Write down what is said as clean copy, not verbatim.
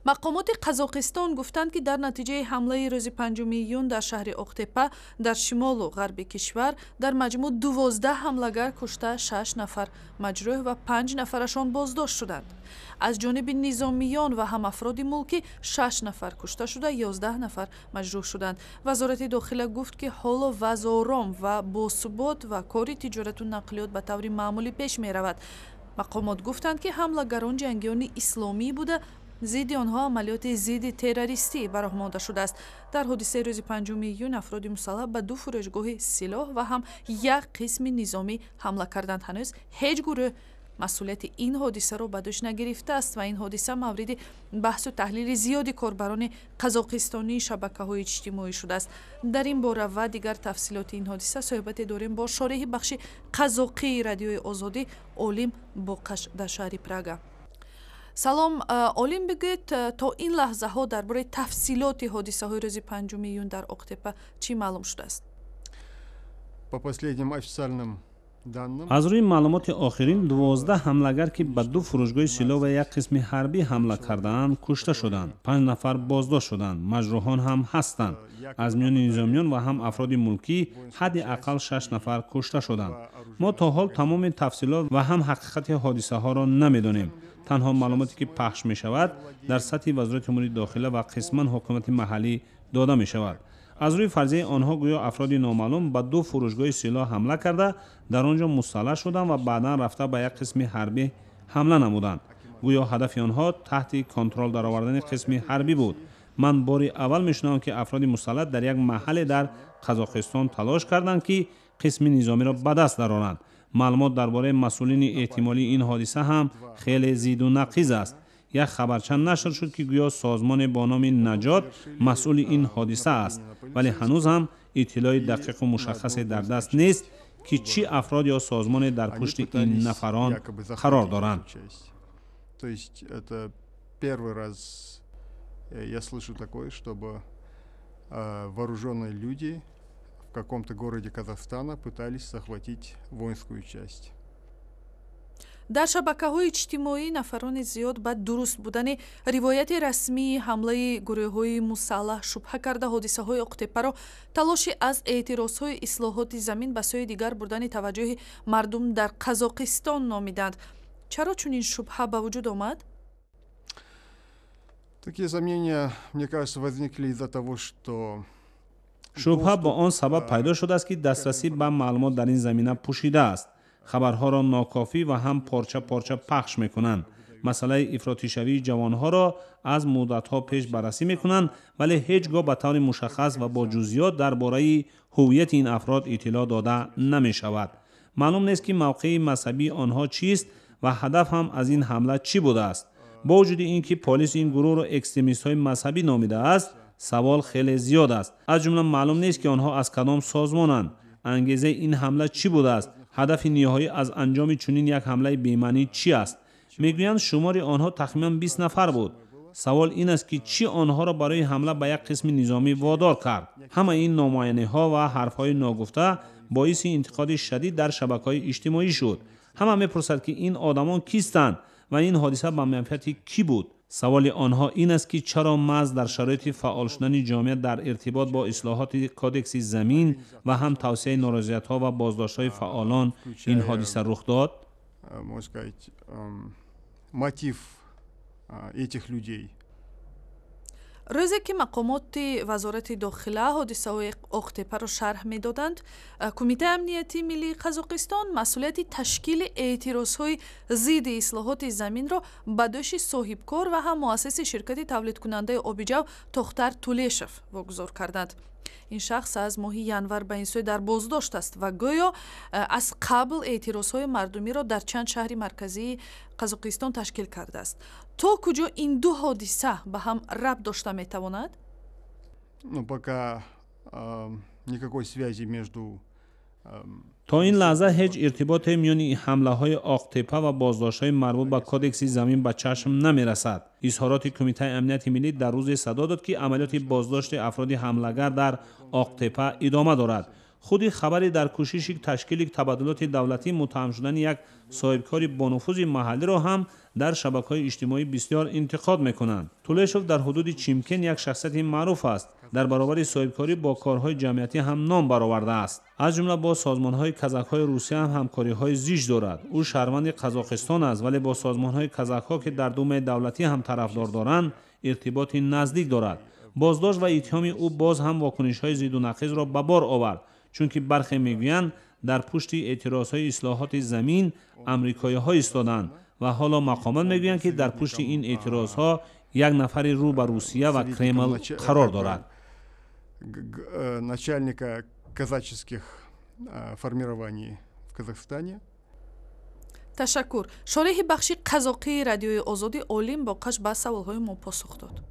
Мақомоти Қазоқистон гуфтанд, ки дар натиҷаи ҳамлаи рӯзи 5 июн дар шаҳри Оқтепа дар шимолу ғарби кишвар дар маҷмӯъ 12 ҳамлагар кушта, шаш нафар маҷрӯҳ ва панҷ нафарашон боздошт шуданд. Аз ҷониби низомиён ва ҳам афроди мулкӣ шаш нафар кушта шуда, 11 нафар маҷрӯҳ шуданд. Вазорати дохила гуфт, ки ҳоло вазъ ором ва босубот ва кори тиҷорату нақлиёт ба таври маъмулӣ пеш меравад. Мақомот гуфтанд, ки ҳамлагарон ҷангиёни исломӣ буда, зидди онҳо амалиёти зидди террористӣ ба роҳ монда шудааст. Дар ҳодисаи рӯзи 5 июн афроди мусаллаҳ ба ду фурӯшгоҳи силоҳ ва ҳам як қисми низомӣ ҳамла карданд. Ҳанӯз ҳеҷ гурӯҳ масъулияти ин ҳодисаро ба дӯш нагирифтааст ва ин ҳодиса мавриди баҳсу таҳлили зиёди корбарони қазоқистонии шабакаҳои иҷтимоӣ шудааст. Дар ин бора ва дигар тафсилоти ин ҳодиса суҳбате дорем бо шореҳи бахши қазоқии Радиои Озодӣ Олим Боқаш дар шаҳри Прага. Салом, Олим. Бигӯед, то ин лаҳзаҳо дар бораи тафсилоти ҳодисаҳои рӯзи 5 июн дар Оқтепа чӣ маълум шудааст? По последним официальным данным, Аз рӯи маълумоти охирин, 12 ҳамлагар, ки ба ду фурӯшгоҳи силоҳ ва як қисми ҳарбӣ ҳамла кардаанд, кушта шуданд, панҷ нафар боздошт шуданд, маҷрӯҳон ҳам ҳастанд. Аз миёни низомиён ва ҳам афроди мулкӣ ҳадди ақал шаш нафар кушта шуданд. Мо то ҳол тамоми тафсилот ва ҳам ҳақиқати ҳодисаҳоро намедонем. Танҳо маълумоте, ки пахш мешавад, дар сатҳи Вазорати умури дохила ва қисман ҳукумати маҳаллӣ дода мешавад. Аз рӯи фарзияи онҳо, гӯё афроди номаълум ба ду фурӯшгоҳи силоҳ ҳамла карда, дар он ҷо мусаллаҳ шуданд ва баъдан рафта ба як қисми ҳарбӣ ҳамла намуданд. Гӯё ҳадафи онҳо таҳти контрол даровардани қисми ҳарбӣ буд. Ман бори аввал мешунавам, ки афроди мусаллаҳ дар як маҳалле дар Қазоқистон талош карданд, ки қисми низомиро ба даст дароранд. Маълумот дар бораи масъулини эҳтимолии ин ҳодиса ҳам хеле зиду нақиз аст. Як хабарча нашр шуд, ки гӯё созмоне бо номи Наҷот масъули ин ҳодиса аст, вале ҳанӯз ҳам иттилои дақиқу мушаххасе дар даст нест, ки чӣ афрод ё созмоне дар пушти ин нафарон қарор доранд. То есть это первый раз я слышу такое, чтобы вооруженные люди в каком-то городе Казахстана пытались захватить воинскую часть. Дар шабакаҳои иҷтимоӣ нафарони зиёд ба дуруст будани ривояти расмии ҳамлаи гурӯҳҳои мусаллаҳ шубҳа карда, ҳодисаҳои Оқтепаро талоши аз эътирозҳои ислоҳоти замин ба сӯи дигар бурдани таваҷҷӯҳи мардум дар Қазоқистон номиданд. Чаро чунин шубҳа ба вуҷуд омад? Такие сомнения, мне кажется, возникли из-за того, что Шубҳа бо он сабаб пайдо шудааст, ки дастрасӣ ба маълумот дар ин замина пӯшида аст. Хабарҳоро нокофӣ ва ҳам порча порча пахш мекунанд. Масъалаи ифротишавии ҷавонҳоро аз муддатҳо пеш баррасӣ мекунанд, вале ҳеҷ гоҳ ба таври мушаххас ва бо ҷузъиёт дар бораи ҳуввияти ин афрод иттилоъ дода намешавад. Маълум нест, ки мавқеи мазҳабии онҳо чист ва ҳадаф ҳам аз ин ҳамла чӣ будааст. Бо вуҷуди ин ки полис ин гурӯҳро экстремистҳои мазҳабӣ номидааст, савол хеле зиёд аст. Аз ҷумла маълум нест, ки онҳо аз кадом созмонанд, ангезаи ин ҳамла чӣ будааст, ҳадафи ниҳоӣ аз анҷоми чунин як ҳамлаи бемаънӣ чӣ аст. Мегӯянд, шумори онҳо тахминан 20 нафар буд. Савол ин аст, ки чӣ онҳоро барои ҳамла ба як қисми низомӣ водор кард? Ҳамаи ин номуайяниҳо ва ҳарфҳои ногуфта боиси интиқоди шадид дар шабакаҳои иҷтимоӣ шуд. Ҳама мепурсад, ки ин одамон кистанд ва ин ҳодиса ба манфиати кӣ буд. Саволи онҳо ин аст, ки чаро маҳз дар шароити фаъол шудани ҷомеа дар иртибот бо ислоҳоти кодекси замин ва ҳам тавсеаи норозиятҳо ва боздоштҳои фаъолон ин ҳодиса рух дод. Можно сказать, мотив этих людей. Рӯзе ки мақомоти Вазорати дохила ҳодисаҳои Оқтепаро шарҳ медоданд, Кумитаи амнияти миллии Қазоқистон масъулияти ташкили эътирозҳои зидди ислоҳоти заминро ба дӯши соҳибкор ва ҳам муассиси ширкати тавлидкунандаи оби ҷав Тохтар Тулешов вогузор карданд. Ин шахс аз моҳи январ ба ин сӯй дар боздошт аст ва гӯё аз қабл эътирозҳои мардумиро дар чанд шаҳри марказии Қазоқистон ташкил кардааст. То куҷо ин ду ҳодиса ба ҳам рабт дошта метавонад? Ну, пока никакой связи между То ин лаҳза ҳеҷ иртиботе миёни ҳамлаҳои Оқтепа ва боздоштҳои марбут ба кодекси замин ба чашм намерасад. Изҳороти Кумитаи амнияти миллӣ дар рӯзе садо дод, ки амалиёти боздошти афроди ҳамлагар дар Оқтепа идома дорад. Худи хабари дар кӯшиши ташкили табаддулоти давлатӣ муттаҳам шудани як соҳибкори бонуфузи маҳаллиро ҳам дар шабакаҳои иҷтимоӣ бисёр интиқод мекунанд. Тулешов дар ҳудуди Чимкент як шахсияти маъруф аст. Дар баробари соҳибкорӣ бо корҳои ҷамъиятӣ ҳам ном баровардааст. Аз ҷумла бо созмонҳои казакҳои Русия ҳам ҳамкориҳои зич дорад. Ӯ шаҳрванди Қазоқистон аст, вале бо созмонҳои казакҳо, ки дар Думаи давлатӣ ҳам тарафдор доранд, иртиботи наздик дорад. Боздошт ва иттиҳоми ӯ боз ҳам вокунишҳои зидду нақизро ба бор овард, чунки бархе мегӯянд, дар пушти эътирозҳои ислоҳоти замин амрикоиҳо истоданд ва ҳоло мақомот мегӯянд, ки дар пушти ин эътирозҳо як нафари рӯ ба Русия ва Кремл қарор дорад. Начальника казаческих формирований в Казахстане. Ташаккур. Шореҳи бахши қазоқии Радиои Озодӣ Олим Боқаш ба саволҳои мо посух дод.